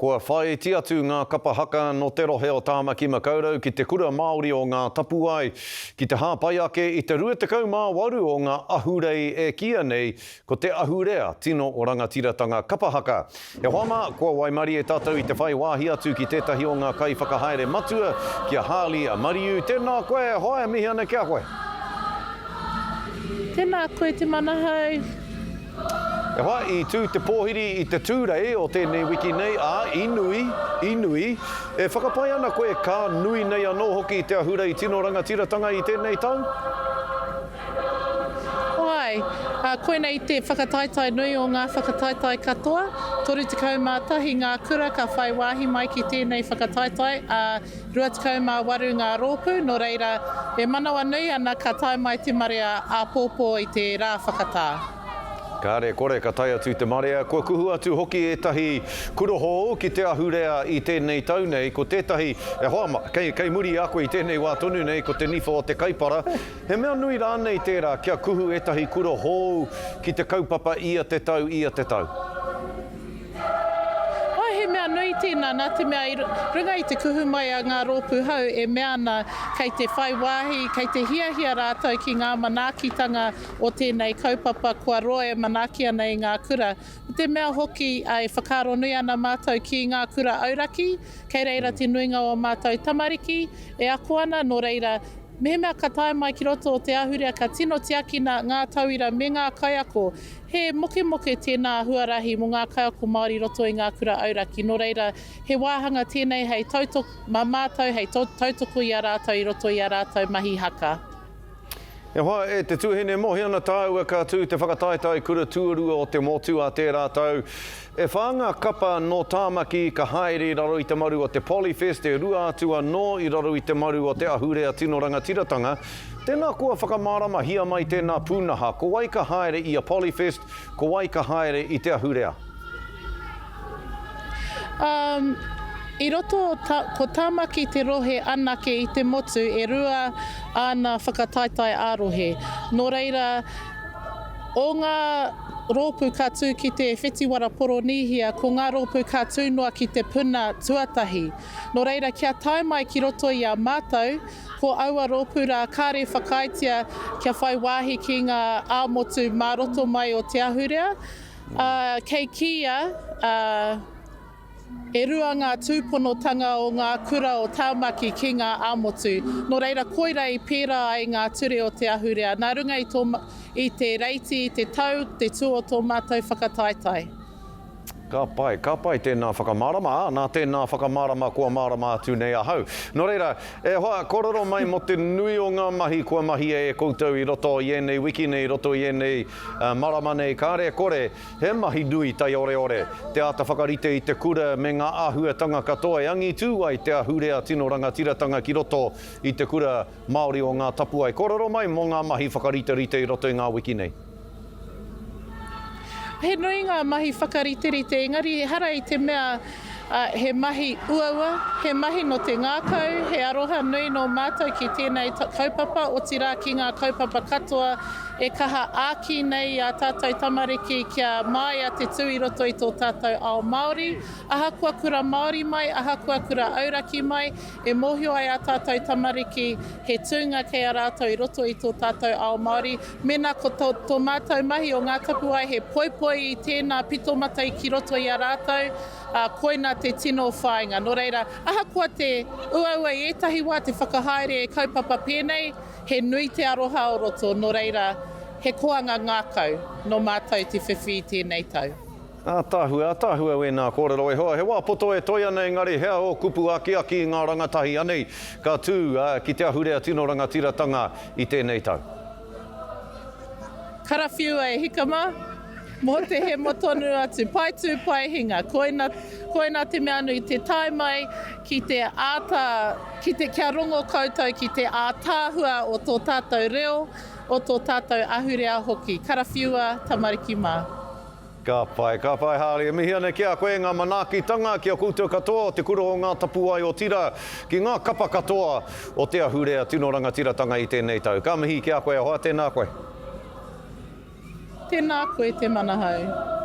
Kua whāiti atu ngā kapa haka nō te rohe o Tāmaki Makaurau ki te Kura Māori o Ngā Tapuwae ki te hāpai ake i te 28 o ngā ahurei e kīia nei ko te ahurea tino rangatiratanga kapa haka. E hoa mā, kua waimarie tātou i te whai wāhi atu ki tētahi o ngā kaiwhakahaere matua, ki a Harley Mariu. Tēnā koe e hoa, e mihi ana ki a koe. Tēnā koe Te Manahau. E hoa, i tū te pōhiri i te Tūrei o tēnei wiki nei, ā, i nui, i nui. E whakapae ana koe ka nui nei anō hoki te ahurei tino rangatiratanga i tēnei tau? Āe, ā, koinei te whakataetae nui o ngā whakataetae katoa. 31 ngā kura ka whai wāhi mai ki tēnei whakataetae, ā, 28 ngā rōpū, nō reira, e manawanui ana ka tae mai te marea āpōpō i te rā whakatā. Kāre kore ka tae atu te marea, kua kuhu atu hoki ētahi kura hou ki te ahurea i tēnei tau nei, ko tētahi, e hoa ma, kei, kei muri i a koe i tēnei wā tonu nei, ko te niwha o te kaipara. He mea nui rānei tērā kia kuhu ētahi kura hou ki te kaupapa ia te tau, ia te tau? Āe, he mea nui tēnā, nā te mea i runga i te kuhu mai a ngā rōpū hou e mea ana kei te whai wāhi, kei te hiahia rātou ki ngā manaakitanga o tēnei kaupapa kua roa e manaaki ana i ngā kura. Ko te mea hoki e whakaaro nui ana mātou ki ngā kura auraki, kei reira te nuinga o ā mātou tamariki e ako ana, nō reira, mehemea ka tae mai ki roto o te ahurea ka tino tiakina ngā tauira me ngā kaiako. He mokemoke tēnā huarahi mō ngā kaiako Māori i roto i ngā kura auraki, nō reira, he wāhanga tēnei hei tautoko, mā mātou hei tautoko i a rātou i roto i ā rātou mahi haka. E hoa, e te tuahine, mohi ana tāua ka tū te whakataetae kura tuarua o te motu a tērā tau. E whā ngā kapa nō Tāmaki ka haere i raro i te maru o te Polyfest, e rua atu anō i raro i te maru o te ahurea tino rangatiratanga. Tēnā koa whakamāramahia mai tēnā pūnaha, ko wai ka haere i a Polyfest, ko wai ka haere i te ahurea? Um, i roto ta, ko Tāmaki te rohe anake i te motu e rua āna whakataetae ā-rohe. Nō reira, o ngā rōpū ka tū ki te Whetiwara Poronīhia, ko ngā rōpū ka tū noa ki te puna tuatahi. Nō reira, kia tae mai ki roto i a mātou, Ko aua rōpū rā kāre whakaaetia kia whai wāhi ki ngā ā-motu mā roto mai o te ahurea, ā, kei kīia, ā, e rua ngā tūponotanga o ngā kura o Tāmaki ki ngā ā-motu. Nō reira, koira i pērā ai ngā ture o te ahurea, nā runga i tō, i te reiti, i te tau, te tū o tō mātou whakataetae. Ka pai, ka pai tēnā whakamārama, ā, nā tēnā whakamārama kua mārama atu nei ahau. Nō reira, e hoa, kōrero mai mō te nui o ngā mahi kua mahia e koutou i roto i ēnei wiki nei, i roto i ēnei marama nei, kāre e kore, he mahi nui taioreore te āta whakarite i te kura me ngā āhuatanga katoa e angitū ai te ahurea tino rangatiratanga ki roto i te kura Māori o Ngā Tapuae. Kōrero mai mō ngā mahi whakariterite i roto i ngā wiki nei. He nui ngā mahi whakariterite, engari ehara i te mea he mahi uaua, he mahi nō te ngākau, he aroha nui nō mātou ki tēnei kaupapa, otirā ki ngā kaupapa katoa e kaha āki nei i ā tātou tamariki kia māia te tū i roto i tō tātou ao Māori. Ahakoa kura Māori mai, ahakoa kura auraki mai, E mōhio ai ā tātou tamariki he tūnga kei a rātou i roto i tō tātou ao Māori. Mēnā ko tō, tō mātou mahi o Ngā Tapuwae he poipoi i tēnā pito mata ki roto i a rātou, ā, koina te tino whāinga. Nō reira, ahakoa te uaua i ētahi wā te whakahaere e kaupapa pēnei, he nui te aroha o roto, nō reira, he koanga ngākau nō mātou te whiwhi i tēnei tau. Ātaahua, ātaahua wēnā kōrero e hoa. He wā poto e toe ana engari he aha ō kupu akiaki i ngā rangatahi anei ka tū ki te ahurea tino rangatiratanga i tēnei tau. Karawhiua e hika mā, mō te hemo tonu atu, pai tū pai hinga, koina, koina te mea nui, te tae mai ki te āta, ki te, kia rongo koutou ki te ātaahua o tō tātou reo, o tō tātou ahurea hoki. Karawhiua tamariki mā. Ka pai, ka pai Harry. E mihi ana ki a koe ngā manaakitanga ki a koutou katoa o Te Kura o Ngā Tapuwae otirā, ki ngā kapa katoa o te ahurea tino rangatiratanga i tēnei tau. Ka mihi ki a koe e hoa, tēnā koe. Tēnā koe Te Manahau.